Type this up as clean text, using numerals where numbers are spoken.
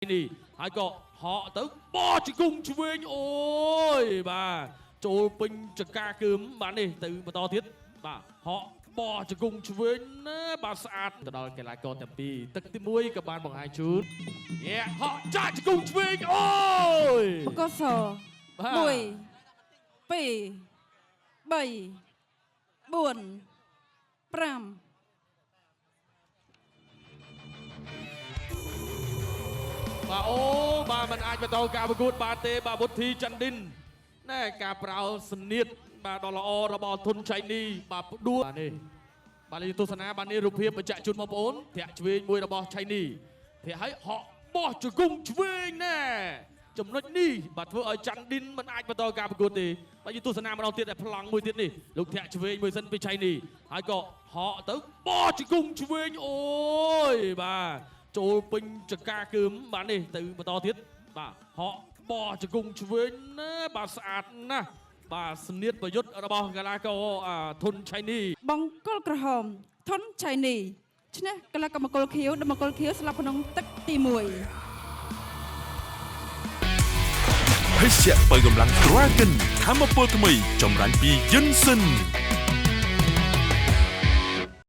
នេះហើយក៏ហក់ទៅបោះជង្គង់ឆ្វេងអូយបាទចូលពេញចកាគឹមបាទនេះទៅបន្តទៀតបាទហក់បោះជង្គង់ឆ្វេងណាបាទស្អាតទៅដល់កីឡាករទាំងពីរទឹកទី1ក៏បានបង្ហាញជូនយេហក់ចាក់ជង្គង់ឆ្វេងអូយ បកស បាទ 1 2 3 4 5 បាទអូបាទมันអាចបន្តការប្រកួតបានទេបាទវុធីចន្ទឌិនណែការប្រោសនៀតបាទដ៏ល្អរបស់ធុនឆៃនីបាទផ្ដួលបាទនេះបាទនេះទស្សនាបាទនេះរូបភាពបញ្ជាក់ជូនបងប្អូនធាក់ឆ្វេងមួយរបស់ឆៃនីធាក់ឲ្យហក់បោះជង្គង់ឆ្វេងណែចំណុចនេះបាទធ្វើឲ្យចន្ទឌិនមិនអាចបន្តការប្រកួតទេបាទយទស្សនាម្ដងទៀតតែប្លង់មួយទៀតនេះលោកធាក់ឆ្វេងមួយសិនពីឆៃនីហើយក៏ហក់ទៅបោះជង្គង់ឆ្វេងអូយបាទចូលពេញចកាគឹមបាទនេះទៅបន្តទៀតបាទហក់បោះជង្គង់ឆ្វេងណាបាទស្អាតណាស់បាទស្នៀតប្រយុទ្ធរបស់កីឡាករអាធុនឆៃនី បង្គោលក្រហមធុនឆៃនីឈ្នះកីឡាករមង្គលខៀវដល់មង្គលខៀវស្លាប់ក្នុងទឹកទី1 ភេសជ្ជៈបើកម្លាំង Dragon ធម្មពលថ្មីចម្រាញ់ពីយិនសិន។